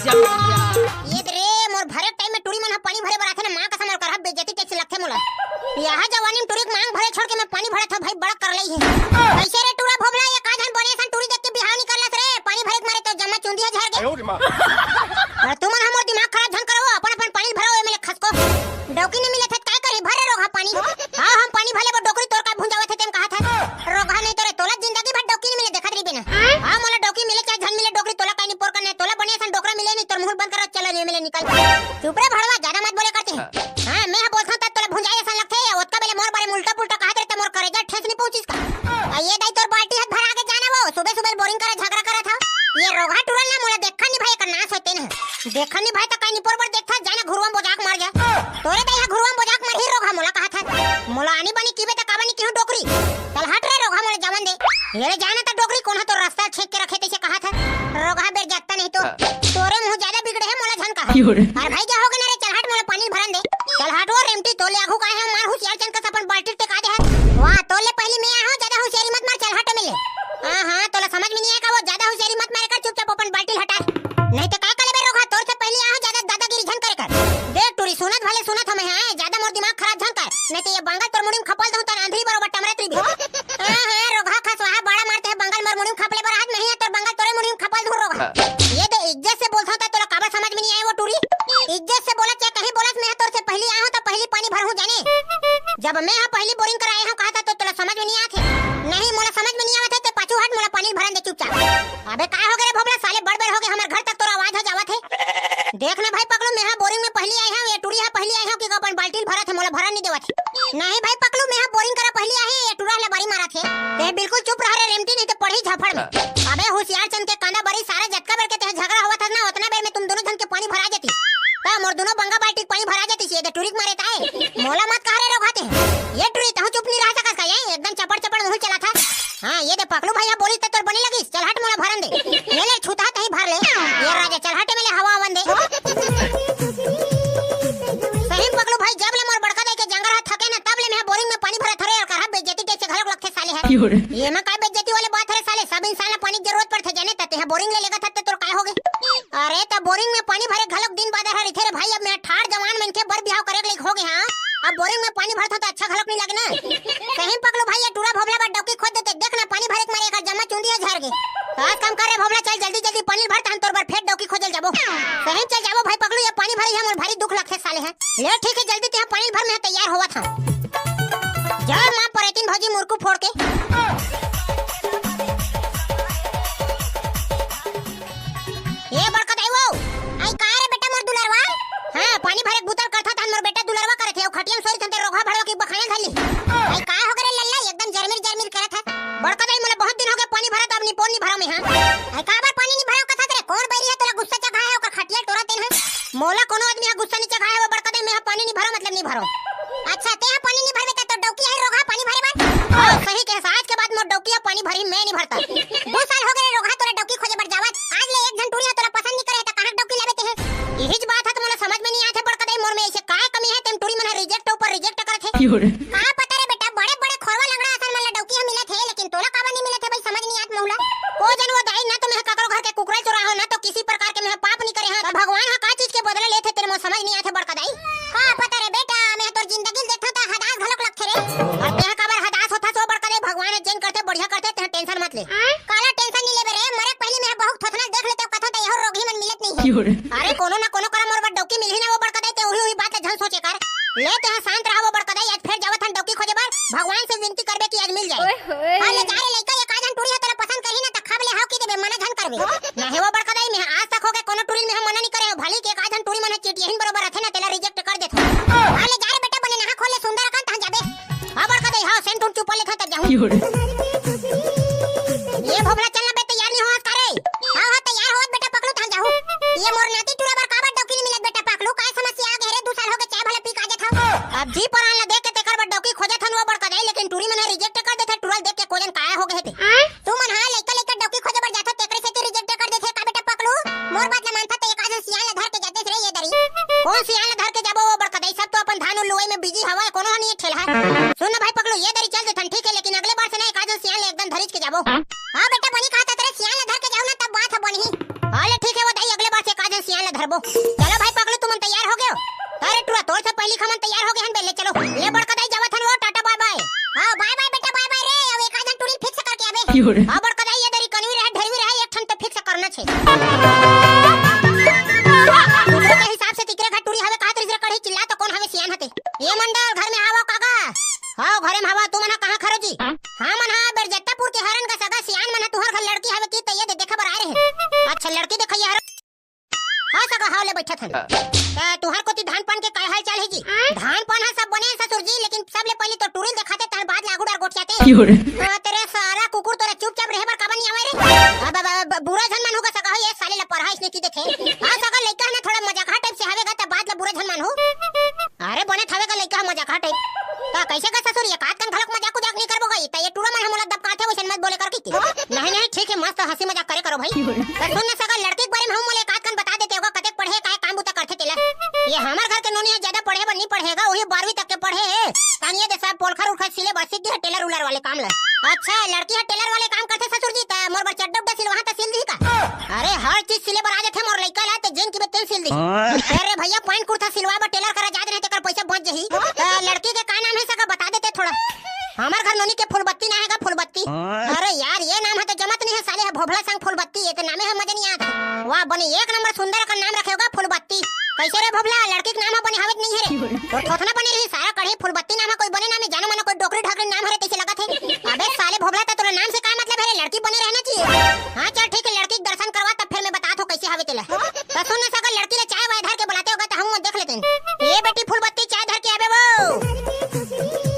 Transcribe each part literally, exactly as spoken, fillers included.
ये दे रे, मोर भरे टाइम में टूरी मन ह पानी भरे बर आथे ना, माँ कसम मोर करहा बेइज्जती टाइप से लगथे मोला। यहा जवानी में टूरी के मांग भरे छोड़ के मैं पानी भरत हव भाई, बड़ा कर लई हे। कैसे रे टूरा भोभला, ये का झन बने सन टूरी देख के बिहाव नइ कर लस रे, पानी भरे के मारे तो जम्मा चुंदी ह झर गे। अरे तुमन ह मोर दिमाग खराब झन करव, अपन अपन पानी भरव, एमे ले खसको। डौकी नइ मिलत हे त काय करही, भर रे रोगहा पानी। हाँ, हम पानी भर लेबो, डोकरी तोर काय भुंजावत हे तेन कहत हस। रोगहा नहीं तो रे, तोला जिंदगी भर डौकी नइ मिले, देखत रहिबे ना। हाँ, मोला डौकी मिले चाहे झन मिले, डोकरी तोला काय निपोर करना हे, तोला बने असन डोकरा मिले नहीं, तोर मुंह बंद कर, चलो नहीं मिले, निकल। चुप रे भड़वा, ज्यादा मत बोले करते हैं। हाँ, मैं ह बोलथव त तोला भुंजाए असन लगथे, ओतका बेले मोर बारे में उल्टा पुल्टा कहत रहे त मोर करेजा ठेस नइ पहुंचिस का। आ, ये दाई तोर बाल्टी हत भरा के जाना वो, सुबह सुबह बोरिंग करा झगड़ा करत हव। ये रोगहा टूरा ल ना मोला देखन नइ भाई, एकर नाश होते ना। देखन नइ भाई त काय निपोर बर देखथस, जाना घुरुवा बोजाक मर जा। तोरे दाई ह घुरुवा बोजाक मरही रोगहा, मोला कहत हस। मोला आनी बानी किबे त काबर नइ किहूं डोकरी। चल हट रे रोगहा, मोला जावन दे। ये ले जाना त डोकरी, कोन ह तोर रास्ता छेक के रखे तइसे कहत हस। रोगहा बेर जत्ता नहीं तो। तोरे मुंह ज्यादा बिगड़े हे, मोला झन कहा। अरे भाई, जा होगे ना रे, चल हट, मोला पानी भरन दे। चल हट वो रेमटी, तोले आघू काहे हम मार हुसियार चन कस अपन बाल्टी टेका दे हस। वाह, तोले पहली मैं आए हूं, ज्यादा हुसियारी मत मार, चल हट मिले। हाँ, हाँ, तोला समझ में नइ आए का, वो ज्यादा हुसियारी मत मारे कर, चुपचाप अपन बाल्टी हटा। नहीं तो काय करे बे रोगहा, तोर से पहली आए हूं, ज्यादा दादागिरी झन करे कर। देख टूरी, सुनत भले सुनत हमें, हाँ, ज्यादा मोर दिमाग खराब झन कर, नहीं तो ये बंगल तोर मुड़ी में खपल दूं, तोर आंधरी बरोबर टमरत रहिबे। हाँ, हाँ, रोगहा खसवाहा बड़ा मारते हैं, बंगल मोर मुड़ी में खपले बर हाथ में ही है, तोर बंगल तोरे मुड़ी में खपल दूं रोगहा। ये दे इज्जत से बोलथव त तोला काबर समझ में नइ आए वो टूरी? इज्जत से बोला, चाहे कहीं बोलस, मैं ह तोर से पहली आए हूं त पहली पानी भरहूं जाने। जब मैं ह पहली बोरिंग कराए हूं कहा था तो तोला समझ में नइ आथे। नहीं, मोला समझ में नइ आवत हे, ते पाछू हट, मोला पानी भरन दे चुपचाप। अबे काय होगे रे भोभला, साले बड़ बेर होगे, हमर घर तक तोर आवाज ह जावत हे। देख ना भाई पकलू, मैं ह बोरिंग में पहली आए हूं, ये टूरी ह पहली आए हूं कि अपन बाल्टी ल भरत हे, मोला भरन नइ देवत हे। नहीं भाई पकलू, मैं ह बोरिंग करा पहली आए हूं, ये टूरा ह लबारी मारत हे। ते बिल्कुल चुप रह रे रेमटी, नहीं तो पड़ही झापड़ में। अबे हुसियार चन के कांदा बरी, सारा जतका बेर के तेहा झगड़ा होवत हस ना, ओतना बेर में तुम दोनों झन के पानी भरा जातिस। त मोर दोनों बंगा बाल्टी के पानी भरा जातिस, ये दे टूरी के मारे ताए। मोला मत कह रे रोगहा ते। ये टूरी, तहूं चुप नइ रह सकस का, ये एकदम चपड़ चपड़ मुंह चलाथस। हाँ, ये दे पकलू भाई ह बोलिस त तोर बने लगिस, चल हट मोला भरन दे। ये ले छुतहा तहीं भर ले। ये राजा चल हट, एमे ले हवा आवन दे। सही में पकलू भाई, जब ले मोर बड़का दाई के जांगर ह थके ना, तब ले मैं ह बोरिंग में पानी भरत हरे, अउ करहा बेइज्जती जइसे घलोक लगथे साले ह। ये मैं काय बेइज्जती वाले बात हरे साले, सब इंसान ला पानी के जरूरत पड़थे जाने, त तेहा बोरिंग ले लेगत हस त तोर काय होगे? अरे त बोरिंग में पानी भरे घलोक दिन बादर ह रहिथे रे भाई, अब मैं ठाड़ जवान मनखे बर बिहाव करे के लइक होगे हां, अब बोरिंग में पानी भरथंव त अच्छा घलोक नइ लागे ना। सही में पकलू भाई, ये टूरा भोभला बर डौकी खोद देते, देख ना पानी भरे के मारे एकर जम्मा चुंदी ह झर गे। आज काम कर रे भोभला, चल जल्दी जल्दी पानी भर, तहन तोर बर फेर डौकी खोजे ल जाबो। सही में चल जाबो भाई पकलू, ये पानी भरे ह मोर भारी दुख लगथे साले ह। ले ठीक हे, जल्दी तेहा पानी भर, मैं तैयार होवत हंव। जय मां परेतिन भौजी मुरकू फोड़ के। ए बड़का दाई वो। आई का रे बेटा मोर दुलरवा? हां, पानी भरे के बुता ल करथंव तहन मोर बेटा दुलरवा करत हे, अउ खटिया में सोइथंव ते रोगहा भड़वा के बखाने धर ली। आई का होगे रे लल्ला, एकदम जरमिर जरमिर करत हस। बड़का दाई मोला बहुत दिन होगे पानी भरत, अब निपोर नइ भरंव मैं हां। आई काबर पानी नइ भरंव कथस रे, कोन बइरी ह तोला गुस्सा चघाय हे ओकर खटिया टोरा तेन ह? मोला कोनो आदमी ह गुस्सा नइ चघाय हे वो बड़का दाई, मैं ह पानी नइ भरंव मतलब नइ भरंव। अच्छा, तेहा पानी नइ भरबे त तोर डौकी आही रोगहा पानी भरे बर? हां, सही कहे, आज के बाद मोर डौकी ह पानी भरही, मैं नइ भरंव। दू साल होगे रे रोगहा तोला डौकी खोजे बर जावत, आज ले एक झन टूरी ह तोला पसंद नइ करे हे त कहां डौकी लाबे तेहा? इहीच बात ह त मोला समझ में नइ आत हे बड़का दाई, मोर में अइसे काय कमी हे तेन टूरी मन ह रिजेक्ट ऊपर रिजेक्ट करत हे। का पता रे बेटा, बड़े बड़े खोरवा लंगड़ा असन मन ला डौकी ह मिलत हे, लेकिन तोला काबर नइ मिलत हे भाई, समझ नइ आत मोला। ओ जन वो दाई, ना तो मैं ह काकरो घर के कुकरा चोराय हंव, ना तो किसी प्रकार के मैं ह पाप नइ करे हंव, त भगवान ह का चीज के बदला लेथे तेन मोर समझ नइ आत हे बड़का दाई। का पता रे बेटा, मैं ह तोर जिंदगी ल देखथंव त हदास घलोक लगथे रे। अउ तेहा काबर हदास होथस वो बड़का दाई, भगवान ह जेन करथे बढ़िया करथे, तेहा टेंशन मत ले। काला टेंशन नइ लेबे रे, मरे के पहिली मैं ह बहुत थोथना देख लेतेंव कथंव त एहो रोगही मन मिलत नइ हे। अरे कोनो ना कोनो करा मोर बर डौकी मिलही ना वो बड़का दाई, ते उही उही बात ल झन सोचे कर। ले तेहा शांत रहा वो बड़का दाई, आज फेर जावत हन डौकी खोजे बर, भगवान से विनती करबे कि आज मिल जाए। ओए होए। हां ले जा रे लइका, एक आध झन टूरी ह तोला पसंद करही ना त खब ले हाव कि देबे, मना झन करबे। नहीं वो बड़का दाई, मैं ह आज तक होगे कोनो टूरी ल मैं ह मना नइ करे हंव, भले के एक आध झन टूरी मन ह चिटियाहिन बरोबर रथे ना, तेला रिजेक्ट कर देथंव। हां ले जा रे बेटा, बने नहा खोल ले सुंदर अकन तहन जाबे। हां बड़का दाई, हां सेंट उंट चुपा लेथंव तब जाहूं। ए भोभला चल ना बे, तैयार नइ होवस का रे? हां हां तैयार होवत बेटा पकलू तहन जाहूं। ए मोर नाती टूरा बर काबर डौकी नइ मिलत बेटा पकलू, काय समस्या आगे रे? दू साल होगे चाय भला पी के आ जाथंव। अब जी परान ला देख के तेकर बर डौकी खोजत हन वो बड़का दाई, लेकिन टूरी मन ह रिजेक्ट कर देथे, टूरा ल देख के कोजन काय होगे हे ते। तुमन हा लइका लइका डौकी खोजे बर जाथव, तेकरे सेती रिजेक्ट कर देथे का बेटा पकलू? मोर बात ला मानथव त एक आध सियान ला धर के जातेस रे ये दरी। कोन सियान ला धर के जाबो वो बड़का दाई, सब तो अपन धान लुवई में बिजी हवय, कोनो ह नइ हे ठेलहा। सुन ना भाई पकलू, ये दरी चल देथन ठीक हे, लेकिन अगले बार से ना एक आध सियान ला एकदम धरिच के जाबो। हां बेटा बनी कहत हस रे, सियान ला धर के जाहू ना तब बात ह बनही। हां ले ठीक हे वो दाई, अगले बार से एक आध सियान धरबो। चलो भाई पगलू, तुमन तैयार हो गयो? अरे टुरा, तोर से पहिली हमन तैयार हो गए हन बे, ले चलो। ले बड़का दाई, जावत हन वो, टाटा बाय बाय। हाँ, बाय बाय बेटा, बाय बाय रे। अब एक आध झन टूरी ल fix करके आबे। हाँ बड़का दाई, ये दरी कनवी रहे, ढेरवी रहे, एक ठन तो fix करना छे। कुकुर के हिसाब से तिकरे घर टूरी हवे, कहा तरीस रे कढ़ी, चिल्ला तो कौन हवे सियान हते। ये मंडल, घर में हावव काका? हाँ, घरे में हावव, तुमन हा कहाँ खरो जी? हमन हा बेरजत्तापुर के हरन का सगा, सियान मन हा तुहर घर लड़की हवे की, त ये दे देखे बर आए रहे। अच्छा, लड़की देखइया हरो। हाँ सगा, हाव ले बैठत हन। त तुहर कोती धान पान के काय हाल चाल हे जी? धान पान हा सब बने हे ससुर जी, लेकिन सबले पहिली तो टूरी ल देखाते, तहन बाद ले आगू डार गोठियाते। हाँ, तेरे सारा कुकुर, तोरा चुपचाप रहे बर काबर नहीं आवे रे? अब, अब, अब बुरा झन मानहू गा सगा हो, ये साले ला परहा इसने की देखे। हाँ सगा, लइका हे ना, थोड़ा मजाकहा type से हवे गा, त बात ला बुरा झन मानहू। अरे बने थावे का लइका ह मजाकहा type। त कैसे का ससुर, एक आध कन घलक मजाक उजाक नहीं करबो गई? त ये टूरा मन ह मोला दबकाथे, वैसन मत बोले कर की। नहीं, नहीं, ठीक है, मस्त हंसी मजाक करे करो भाई। त सुन ना सगा, लड़की के बारे में हम मोला एक आध कन बता देते होगा, कतेक पढ़े, काय काम बूता करथे तेला। ये हमर घर के नोनी ह, ज्यादा पढ़े बर नहीं पढ़ेगा, वही बारहवीं तक के पढ़े हे। तानिए दे सब पोलखर उलखर सिले बर सीख गे हे, tailor उलर वाले काम ला। अच्छा, लड़की ह tailor वाले काम करथे ससुर जी, त मोर बर चड्डा उड्डा सिलवाहा त सिल दिही का? अरे हर चीज सिले बर आ जाथे मोर लइका ला, त जेन की बे तेन सिल दिही। अरे भैया, pant कुर्ता सिलवाए बर tailor करा जात रहे, तेकर पैसा बच जही। त लड़की के का नाम हे सगा, बता देते थोड़ा। हमर घर नोनी के फूलबत्ती ना हे गा, फूलबत्ती। अरे यार, ये नाम ह त जमत नहीं हे, साले ह भोभला संग फूलबत्ती, ये त नामे ह मजा नहीं आत। वाह, बने एक नंबर सुंदर अकन नाम रखे होगा, फूलबत्ती। कैसे रे भोभला, लड़की के नाम ह बने हवे त नहीं हे रे? तोर थोथना बने रही, सारा कढ़ी, फूलबत्ती नाम ह कोई बने नाम हे, जानो मानो कोई डोकरी ढाकरी नाम हरे तैसे लगत हे। अबे साले भोभला, त तोला नाम से का मतलब हे रे? लड़की बने रहना चाहिए। हाँ चल ठीक हे, लड़की के दर्शन करवा, तब फिर मैं बतात हूँ कैसे हवे तेला। त सुन ना सगा, लड़की ला चाय वाय धर के बुलाते होगा, त हम देख लेते हैं। ये बेटी फूलबत्ती, चाय धर के आबे वो।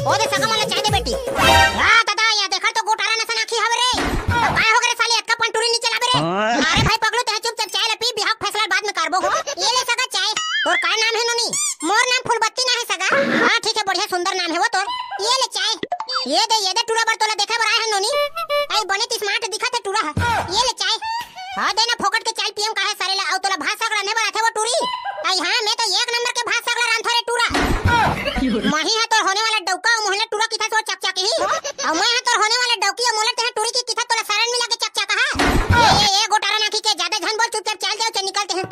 ओ दे सगा, मोला चाय दे बेटी। या दादा, या देखा तो गोटारा नसन आँखी हवे रे। त काय हो गे रे साले, अतका पन टूरी नहीं चलाबे रे। अरे भाई पगलू, तैं चुपचाप चाय ला पी, बिहाव के फैसला बाद में करबो। ये ले सगा चाय। तोर का नाम हे नोनी? मोर नाम फूलबत्ती ना हे सगा। हाँ ठीक हे, बढ़िया सुंदर नाम हे वो तोर। ये ले चाय। ये दे, ये दे टूरा बर, तोला देखे बर आए हन नोनी। आई बने त smart दिखत हे टूरा ह। ये ले चाय। हाँ दे ना, फोकट के चाय पियम काहे सारे ला, अउ तोला भात साग रांधे बर आथे वो टूरी। आई हाँ, मैं तो एक नंबर के भात साग ला रांधथों रे टूरा। मही हा तोर होने वाला डौका, अउ मोहला टूरा किथा सो चकचक ही। अउ मैं हा तोर होने वाला डौकी, अउ मोला तेहा टूरी की किथा, तोला शरम नहीं लगे चकचक हा। ये, ये, ये गोटारा नाखी के, ज्यादा झन बोल, चुपचाप चल जाओ, चल निकलते हैं।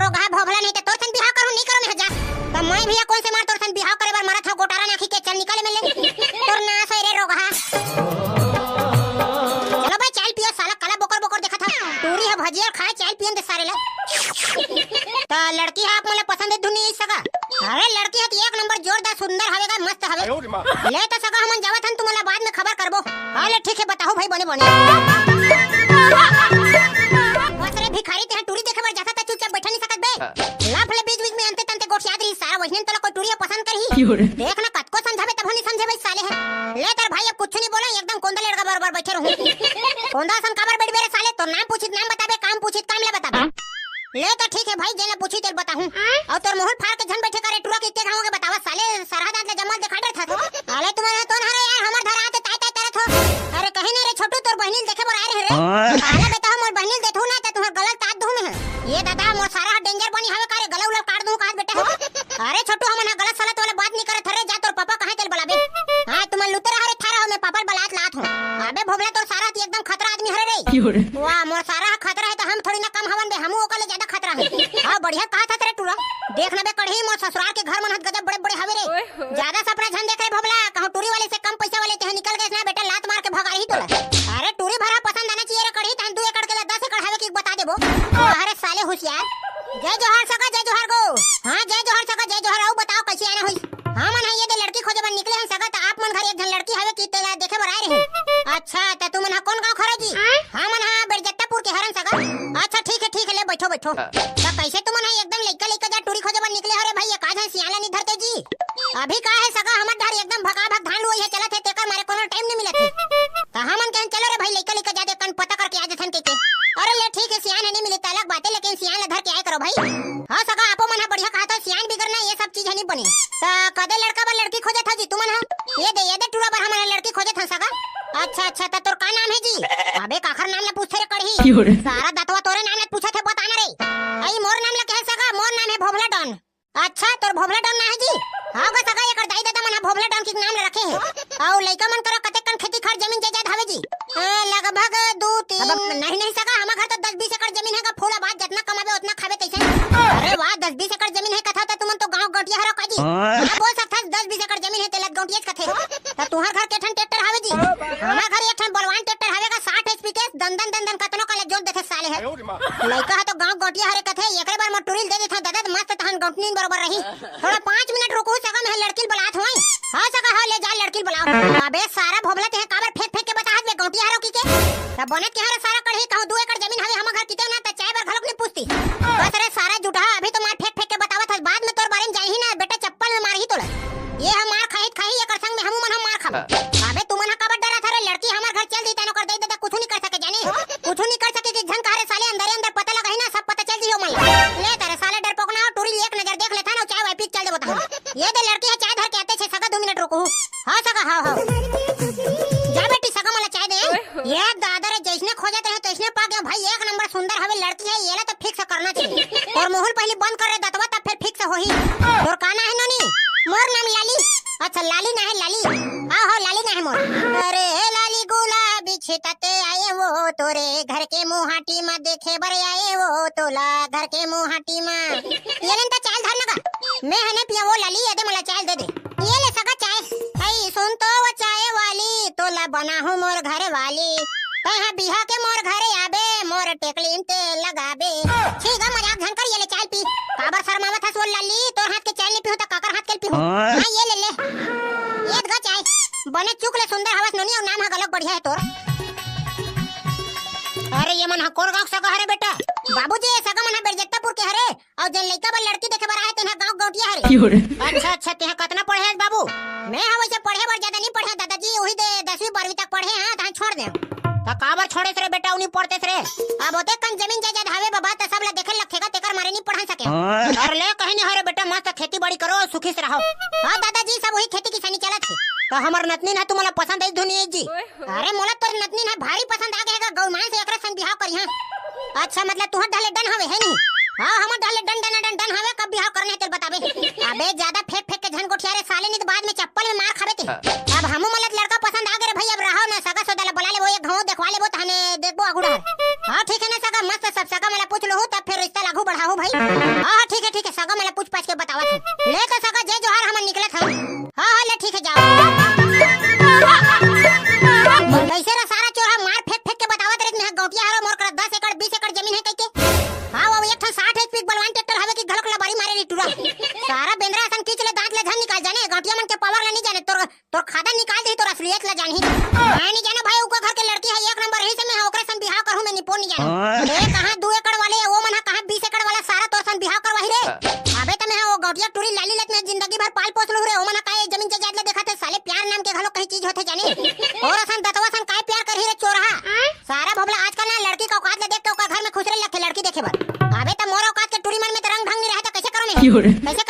रोगहा भोभला, नहीं तो तोर सन बिहाव करूँ, नहीं करूँ मैं जा। त मैं भैया कोन से मार तोर सन बिहाव करे बर मरत हव, गोटारा नाखी के, चल निकल एमे ले। तोर नास होय रे रोगहा। चलो भाई चाय पियो साला, काला बोकर बोकर देखत हव। टूरी ह भजिया खाए, चाय पियन दे सारे ला। त लड़की ह आप मोला पसंद हे धुन नहीं सगा? अरे लड़की ह त एक नंबर जोरदार सुंदर हवे गा, मस्त हवे। ले त सगा हमन जावत हन, तुमन ला बाद में खबर करबो। हाँ ले ठीक हे, बताहू भाई बने बने। बस रे भिखारी, तेहा टूरी देखे बर जाथा त चुपचाप बैठा नहीं सकत बे। लफ ले बीच बीच में अंते तंते गोठियात रही सारा, वही तोला कोई टूरी ह पसंद करही। देख ना कतको समझाबे तभो नहीं समझे भाई साले ह। ले तर भाई अब कुछ नहीं बोला, एकदम कोंदा लेड़गा बरोबर बैठे रहूं। कोंदा असन काबर बैठबे रे साले, तोर नाम पूछित नाम बताबे, काम पूछित काम ले बताबे। ले त ठीक हे भाई, जेला पूछी तेला बताहूं। अउ तोर मुहुल फार के झन बैठे करे टूरा के, के घाव के बतावा साले, सरहा दांत ले जम्मल देखा डरथस। साले तुमन ह तोन हरे यार, हमर धरा आते ताय ताय तरत हो। अरे कहीं नहीं रे छोटू, तोर बहिनी ल देखे बर आए रहे रे। काला बेटा हो, मोर बहिनी ल देथू ना त तुहर गलत तात दूं मैं। ये दादा, मोर सारा ह danger बनी हवे का रे, गला उला काट दूं का बेटा हो। अरे छोटू, हमन ह गलत सलत वाला बात नहीं करत हरे, जा तोर पापा कहाँ तेल बलाबे। हाँ तुमन लुतर हरे थारा हो, मैं पापा ल बलात लात हूँ। अबे भोभला, तोर सारा ह एकदम खतरा आदमी हरे रे। वाह, मोर सारा ह खतरा हे त हम थोड़ी ना कम हवन बे, हमू ओकर ले ज्यादा खतरा हे। हाँ बढ़िया कहा था रे टूरा। देख ना बे कढ़ी, मोर ससुराल के घर मन ह गजब बड़े बड़े हवे रे। ज्यादा सपना झन देख रे भोभला, कहूँ टूरी वाले से कम पैसा वाले तेहा निकल गए ना बेटा, लात मार के भगा रही तोला। अरे टूरी भरा पसंद आना चाहिए रे कढ़ी, तहन दू एकड़ के ला दस एकड़ हवे की बता देबो। अरे साले होशियार। जय जोहार सगा, जय जोहार गो। हाँ जय जोहार सगा, जय जोहार। अउ बताओ कैसे आना होई? हमन ह ये दे लड़की खोजे बर निकले हन सगा, त आप मन घर एक झन लड़की हवे की तेला देखे बर आए रहे। अच्छा, त तुमन ह कोन गांव खरो जी? हमन ह बेरजत्तापुर के हरन सगा। अच्छा ठीक हे, ठीक हे, ले बैठो बैठो। त कैसे तुमन ह एकदम लइका लइका जा टूरी खोजे बर निकले हो रे भाई, एक आध झन सियान ला नहीं धरते जी? अभी का हे सगा, हमर डहर एकदम भकाभक धान लुवई हे चलत हे, तेकर मारे कोनो time नहीं मिलत हे। त हमन कहन चलो रे भाई, लइका लइका जादे कन पता करके आ जथन के के। अरे ले ठीक हे, सियान हे नहीं मिले त अलग बात हे, लेकिन सियान ला धर के आए करो भाई। हाँ सगा, आपो मन ह बढ़िया कहा था, सियान बिगर ना ये सब चीज ह नहीं बने। त कदे लड़का बर लड़की खोजत हव जी तुमन ह? ये दे, ये दे टूरा बर हमन ह लड़की खोजत हन सगा। अच्छा अच्छा, त तोर का नाम हे जी? अबे काखर नाम ला पूछथे रे कढ़ी? सारा दतवा तोरे नाम ला पूछत हे, बता ना रे। अई मोर नाम ला कहे सगा, मोर नाम हे भोभला डॉन। अच्छा, तोर भोभला डॉन ना हे जी? हाँ गा सगा, एकर दाई ददा मन ह भोभला डॉन के नाम ल रखे हे। अउ लइका मन करा कतेक कन खेती खार जमीन जायदाद हवे जी? अ, लगभग दू, तीन। अब नहीं, नहीं सगा, हमर घर तो दस बीस एकड़ जमीन हे गा, फूल आबाद, जतना कमाबे ओतना खाबे तइसे। त तुमन तो गांव गौंटिया हरव का जी? हाँ, बोल सकथस, दस बीस एकड़ जमीन हे, तेला गौंटियाच कथे। त तुंहर घर के ठन ट्रैक्टर हावे जी? हमर घर एक ठन बलवान ट्रैक्टर हावे गा, साठ एचपी के, दन दन दन दन कतनो काले जोत देथे साले ह। लइका ह तो गांव गौंटिया हरे कथे, एकरे बर मोर टूरी ल दे देथंव ददा, त मस्त तहन गौंटनीन बरोबर रही। थोड़ा पाँच मिनट रुकहू सगा, मैं लड़की ल बलात हंव। हाँ सगा, हाँ, ले जा लड़की ल बलाव। अबे सारा भोभला, तेंह काबर फेंक फेंक के बताहस बे गौंटिया हरव कहिके? त बने तेंह रे सारा कड़ही, कहूं दू एकड़ जमीन हवे हमर घर कहितेंव ना, त चाय बर घलोक नइ पूछतिस। बस रे सारा जुटहा, अभी तो मार फेंक फेंक के बतावत हस, बाद में तोर बारे में जानही ना बेटा, चप्पल में मारही तोला। ये ह मार खाही त खाही, एकर संग में हमू मन ह मार खाबो। अबे तुमन ह काबर डरत हव रे, लड़की हमर घर चल दिही, तेन ओकर दई ददा कुछू नइ कर सके जाने। कुछू नइ कर सके कि झन कहा रे साले, अंदरे अंदर पता लगाही ना, सब पता चल दिही ओमन ला। ले त रे साले डरपोकना, टूरी ल एक नजर देख लेथन अउ चाय वाय पी के चल देबो तहन। ये दे लड़की ह चाय धर के आतेच हे सगा, दू मिनट रुकहू। हाँ सगा, हाँ, हाँ। जा बेटी सगा, मोला चाय दे। ये दादा रे, जइसने खोजत रहेंव तइसने पा गेंव भाई, एक नंबर सुंदर हवे लड़की ह, येला तो फिक्स करना चाहिए। तोर मुंह ल पहिली बंद कर रे दतवा, तब फेर फिक्स होही। तोर का नाम हे नोनी? मोर नाम लाली। अच्छा लाली नाम हे लाली। हाँ हो लाली नाम हे मोर। अरे लाली गुलाबी छिटते आए वो तोरे घर के मुहाटी मा देखे बर आए वो तोला घर के मुहाटी मा। ये ले न त चाय ल धर न गा। मैं ह नइ पियंव वो लाली, ये दे मोला चाय ल दे दे। ये ले सगा चाय। अई सुन तो वो चाय वाली, तोला बनाहूं मोर घर वाली। तैं ह बिहा के मोर घरे आबे, मोर टेकली म तेल लगाबे। छी गा, मजाक झन कर, ये ले चाय ल पी। काबर शरमावत हस वो लाली, तोर हाथ के चाय ल नइ पीहूं त काकर हाथ के ल पीहूं? हाँ। हाँ, ये ले ले। ये गा चाय। बने चुक ले सुंदर हवस नोनी, अउ नाम ह घलोक बढ़िया हे तोर। अरे ये मन ह कोन गांव के सगा हरे बेटा? बाबूजी, ये सगा मन ह बेरजत्तापुर के हरे। अउ जेन लइका बर लड़की देखे बर आए, तेन ह गांव गौंटिया हरे। अच्छा, अच्छा, तेंह कतना पढ़े हस बाबू? मैं ह वइसे पढ़े बर जादा नइ पढ़ेंव दादाजी, उही दे दसवीं बारहवीं तक पढ़े हंव, तहन छोड़ देंव। त काबर छोड़ेस रे बेटा, ओ नइ पढ़तेस रे? अब ओतेक कन जमीन जायदाद हवे बबा, त सब ल देखे ल लगथे गा, तेकर मारे नइ पढ़न सकेंव। अरे ले, कहीं नइ होय रे बेटा, मस्त खेती बाड़ी करो, सुखी से रहो। हाँ दादाजी, सब उही खेती किसानी चलत हे। त हमर नतनीन ह तुमन ला पसंद आइस धुन जी? अरे मोला तोर नतनीन ह भारी पसंद आ गे हे गा, गौ मांस, एकरे संग बिहाव करिहंव। अच्छा, मतलब तुंहर डहर ले डन हवे, हे नी? हाँ, हमर डहर ले डन, डन, डन, डन हवे, कब बिहाव करना हे तेला बताबे। अबे जादा फेंक फेंक के झन गोठिया रे साले, नइ त बाद में चप्पल में मार खाबे ते। अब हमू मन ला लड़का पसंद आ गे रे भाई, अब रहो ना, सगा सोदा ला बला लेबो, एक घांव देखवा लेबो, तहने देखबो आगू डहर। हाँ ठीक हे ना सगा, मस्त सब सगा मन ला पूछ लूहूं, तब फेर रिश्ता ला आगू बढ़ाहूं भाई। हाँ, हाँ, ठीक हे, ठीक हे, सगा मन ला पूछ पाछ के बतावत हंव। ले तो सगा, जय जोहार, हमन निकलत हन। हाँ, हाँ, ले ठीक हे, जाओ। कइसे रे सारा चोरहा, मार फेंक फेंक के बतावत रहिस, मैं ह गौंटिया हरंव, मोर करा दस एकड़, बीस एकड़ जमीन हे कहिके। हाँ, वो एक ठन साठ एचपी के बलवान ट्रैक्टर हवे कि घलोक लबारी मारे रही टूरा। सारा बेंदरा असन कीच ले, दांत ले झन निकाल जाने, गौंटिया मन के पावर ला नइ जाने, तोर, तोर खादा निकाल दिही, तोर असलियत ला जानही। मैं नइ जानंव भाई, ओकर घर के लड़की हे एक नंबर, एही से मैं ह ओकरे संग बिहाव करहूं, मैं निपोर नइ जानंव। ए, कहां दू एकड़ वाले, ओ मन ह कहां बीस एकड़ वाला, सारा तोर संग बिहाव करवाही रे। अबे त मैं ह ओ गौंटिया टूरी लाली ल त मैं जिंदगी भर पाल पोस लूहूं रे, ओमन ह काय जमीन जायदाद ल देखत हे साले, प्यार नाम के घलो कहीं चीज होथे जाने। अउ असन दतवा सन काय प्यार करही रे चोरहा। सारा भोभला आजकल ना लड़की के औकात ल देख के ओकर घर में खुसरे लगथे लड़की देखे बर। अबे त मोर औकात के टूरी मन में त रंग ढंग नइ रहे त कइसे करंव मैं? कइसे